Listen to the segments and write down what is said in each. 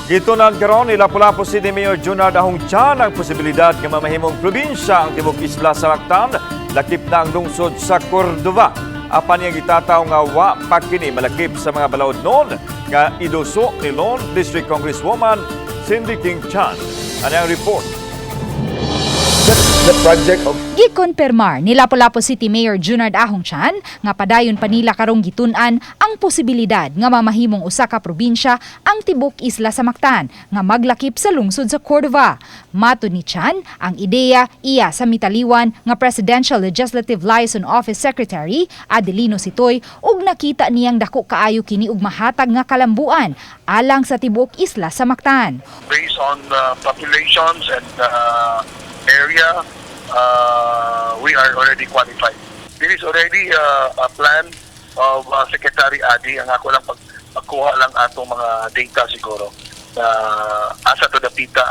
Gitun-an karon ni Lapu-Lapu City Mayor Junard Ahong Chan ang posibilidad nga mamahimong probinsya ang tibok isla sa Mactan, lakip na ang lungsod sa Cordova. Apan iyang gitataw nga wa pa kini malakip sa mga balaodnon nga iduso ni Lone District Congresswoman Cindy King Chan. Ano ang report? That's the project of Gikonpermar ni Lapu-Lapu City Mayor Junard Ahong Chan nga padayon pa nila karong gitun-an ang posibilidad nga mamahimong usa ka probinsya ang tibok isla sa Mactan nga maglakip sa lungsod sa Cordova. Matod ni Chan, ang ideya iya sa mitaliwan nga Presidential Legislative Liaison Office Secretary Adelino Sitoy ug nakita niyang dako kaayo kini og mahatag nga kalambuan alang sa tibuok isla sa Mactan. Based on populations and area, we are already qualified. There is already a plan of Secretary Adi. Ang ako lang pagkuha lang atong mga data siguro na asa to dapita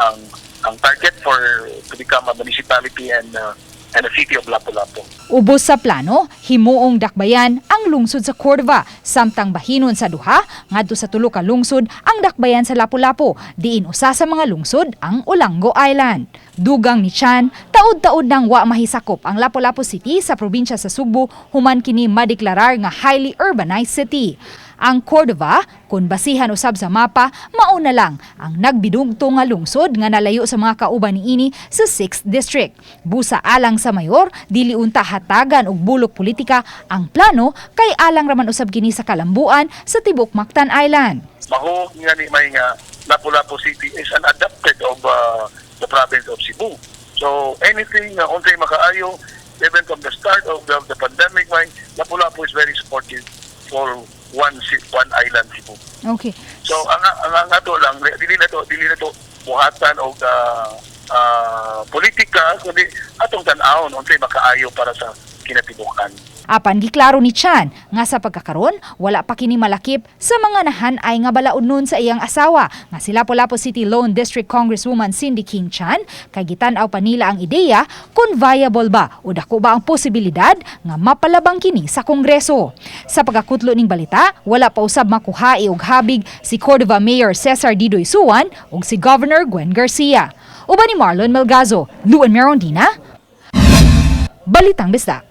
ang target for to become a municipality and a city of Lapu-Lapu. Ubos sa plano, himuong dakbayan ang lungsod sa Cordova, samtang bahinon sa duha ngadto sa tulo ka lungsod ang dakbayan sa Lapu-Lapu, diin usa sa mga lungsod ang Olango Island. Dugang ni Chan, taud-taud nang wa mahisakop ang Lapu-Lapu City sa probinsya sa Sugbo human kini madeklarar nga highly urbanized city. Ang Cordova, kung basihan usab sa mapa, mauna lang ang nagbidugto nga lungsod nga nalayo sa mga kauban niini sa 6th District. Busa alang sa mayor, dili unta hatagan og bulok politika ang plano kay alang raman usab kini sa kalambuan sa tibok Mactan Island. Mahog nga ni may nga Lapu-Lapu City is an adopted of the province of Cebu. So anything nga unsay makaayo, even from the start of the pandemic, may Lapu-Lapu is very supportive for one island Cebu. So ang ato lang, dili na to buhatan og politika kundi atong tan-awon unsay makaayo para sa kinatibukan. Apan giklaro ni Chan nga sa pagkakaron wala pa kini malakip sa mga nahanay nga balaodnon sa iyang asawa nga si Lapu-Lapu City Lone District Congresswoman Cindy King Chan kay gitan-aw pa nila ang ideya kung viable ba o dako ba ang posibilidad nga mapalabang kini sa Kongreso. Sa pagkakutlo ning balita, wala pa usab makuhai og habig si Cordova Mayor Cesar Didoy Suan ug si Governor Gwen Garcia. Uban ni Marlon Melgazo, Luan Merondina, Balitang Bisdak.